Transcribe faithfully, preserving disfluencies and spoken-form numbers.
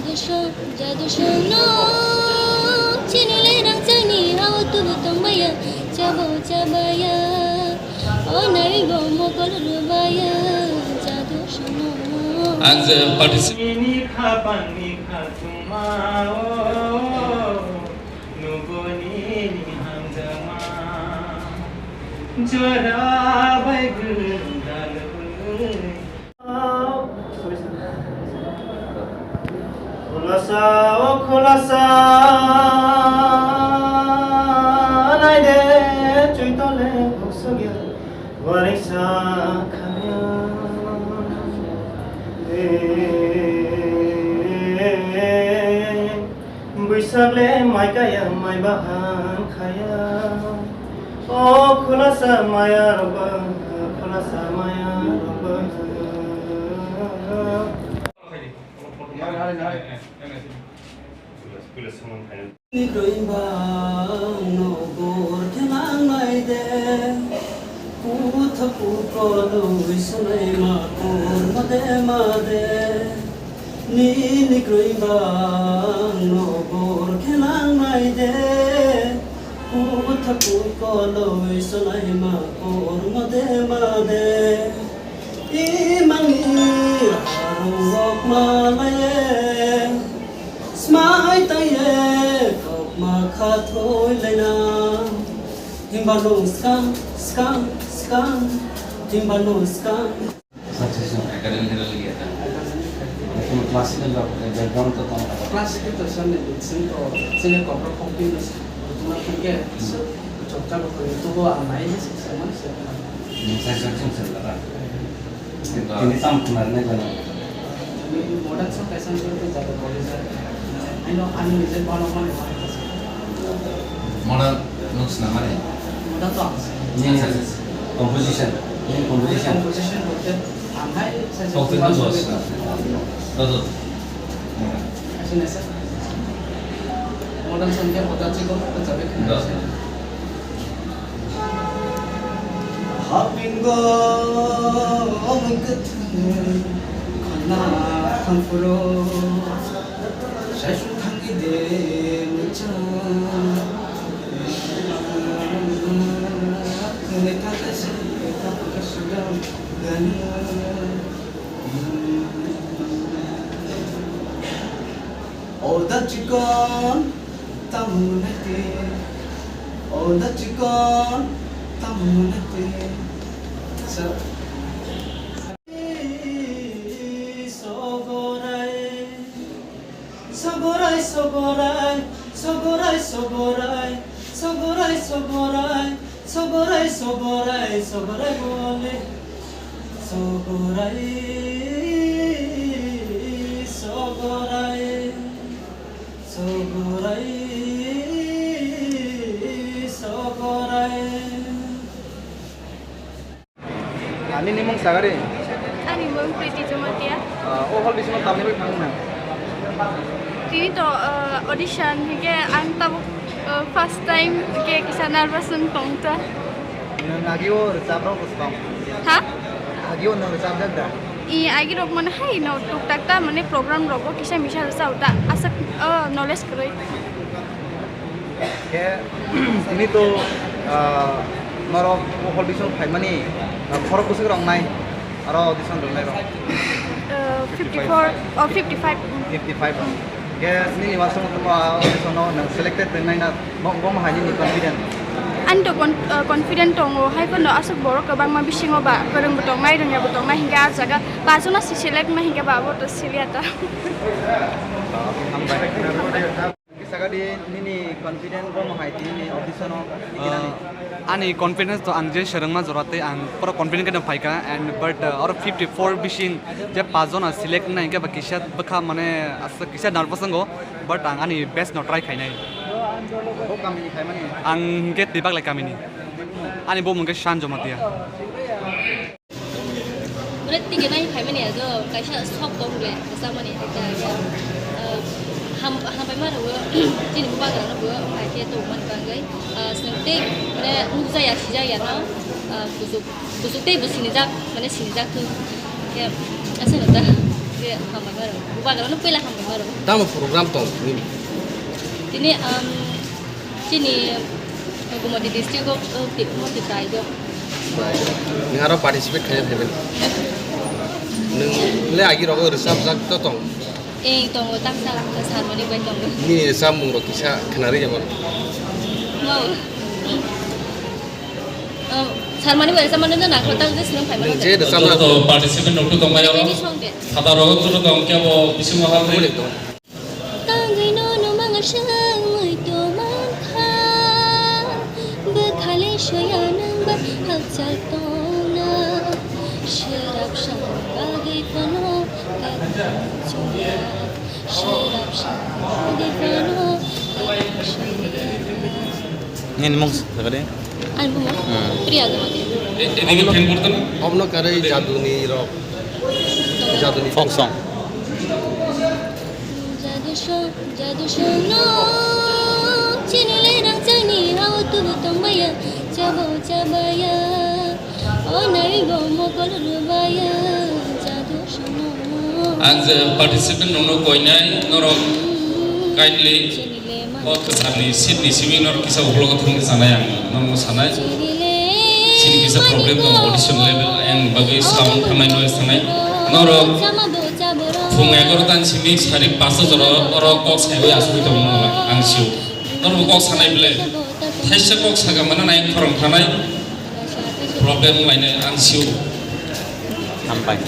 Jadu songno chini le rang chani hao tubu tongbaya, chabo chabaya, o nai bo mokol rubaya, jadu songno. Ang je participate. Nini khapang ni khatungma o, nugoni ni hamjakma, jora bai gwdalwi. Khulasa, o khulasa, nai de, chuitole buksugya, warisa khamya. Buisak le mai kaya, mai bahan khaya. O khulasa maya rok ba, khulasa maya rok ba. Ni kroimba no bor khe nang nai de. Kutha kukolo wi sanai ma kor ma de ma de. Nini kroimba no bor khe nang nai de. Kutha kukolo wi sanai ma kor ma de ma de. Imangni harung wok ma laye, smai taye kok ma kha thoi laina. Himba no skang, skang, skang, himba no skang. Succession academic level liya ta. Ekdom classical ba background to tong ta. Classical to sir ne sing to sing ko pro pop in na tuna ke so chokcha ko to bo anai se se man se. Ni sa sa chung se la. Tini tam khna rwnai jana. Modern song kaisa song tei jata college ai. Aino ani nije bano mani mani. Modern nung swnamani. Modern to ang. Ni composition, ni composition. Composition bolte ang hai sa sa. Composition bolte. Modern song ke modern chiko jabe khna. Hapingo mungkuthu khana thangphuru saisu thangide mucha. Kune kata se kata sudah gana. Oda chikon tamu nati. Oda chikon tamu nati. Sa. Sogorai, sogorai, sogorai, sogorai, sogorai, sogorai, sogorai, sogorai, sogorai, sogorai bole. Sogorai, sogorai, sogorai, sogorai. Ani nimung sagari? Ani mung Priti Jamatia. Ah, o hol bisingo tamni bai phang na? Tini to, ah, audition hingke ang tabuk, ah, first time ke kisa nervous wng tong ta. Nang agi o rwchap rok bwswng? Ha? Agi o nang rwchap jak da? I agi rok mane hai no tuk tak ta mane program rogo kisa misa rwchao ta. Aswk, ah, knowledge kwrwi. Khe, tini to, ah, norok o hol bising phaimani, ah, khorok bwswk rok nai, aro audition rwnai rok? Uh, fifty-four, oh, fifty-five. Fifty-five rok. Khe, nini wasung tongma audition no nwng selected wngnai na, bo, bo hai nini confident? Ani to con-, uh, confident tongo, hai phano aswk borok kwbangma bisingo ba, kwrwngbo tongnai, rwngyabo tongnai, hinkhe ah jaga paanch jona si select wngma hinkhe ba, abo to siliya ta. Hambai. Kisa kadi nini confident bo mohai tini audition o, nini kinani? Ah, ani confidence to ang je swrwngma jora tei ang pura confident khe phaikha and but, uh, oro fifty-four bising je paanch jona select wngna hinkhe ba kisa bwkha mane aswk kisa nervous wngo, but ang ani best no try khainai. Bo kamini khaimani? Ang hinkhe Twibaglai kamini. Ani bo mungkhe Shan Jamatia. Mane tike nai phaimani ajo kaisa sok tong le kwchangmani ekta, ah, ham-, hambai ma rwo chini bubagra no bo hai khe tong mani bagwi, ah, chwng tei mane nukjaya sijaya no, ah, kuchuk, kuchuk tei bo sinijak mane sinijak thung khe aswk no ta. Khe hambai maro. Bubagrano puila hambai maro. Tamo program tong nini? Tini, um, chini Gumoti district o, o, ti-, Gumoti tribe o. Bai. Nwng aro participate khaina phaimani? Nwng le agi rogo rwchapjak to tong? Eh, tongo, taksa, Sarmani bai tongo. Nini rwchapmung rok kisa khwnarwi ya mano? Wow. Oh, Sarmani bai rwchapmani no nakho, tak je swrwng phaimani. Nwng je rwchapna Joto participant rok to tongbai oro. Ini song de. Sata rogo to tong khe bo bisingo hal Bole to. Tangwi no no manga sangwi to mankha. Bwkhale soya nang ba halchal tongna. Sherap sang bagwi phano kak chungya. Sherap sang bagwi phano kak chungya. Nini mung sakade? Ani bumo? Hmm. Priya Jamatia. E-, edike phen korto na? Obno karwi jaduni rok. Jaduni folk song. Jadu song, jadu song no. Chini le rang chani hao tubu tongbaya, chabo chabaya. O nai bo mokol rubaya, jadu song no. Ang je participant rokno koinai, norok kindly o kwcharni seat ni simi norok kisa uklogo thangwi chanai ang norokno sanai. Chini kisa problem tongo audition level, ang bagwi sound thangnai noise thangnai. Norok phung egaroh ta ni simi sari pasto jora oro kok saiwi asugwi tongo ang sio. Norok kok sanai bile. Thaisa kok saka mana nai khorang thanai problem lainai ang sio. Hambai.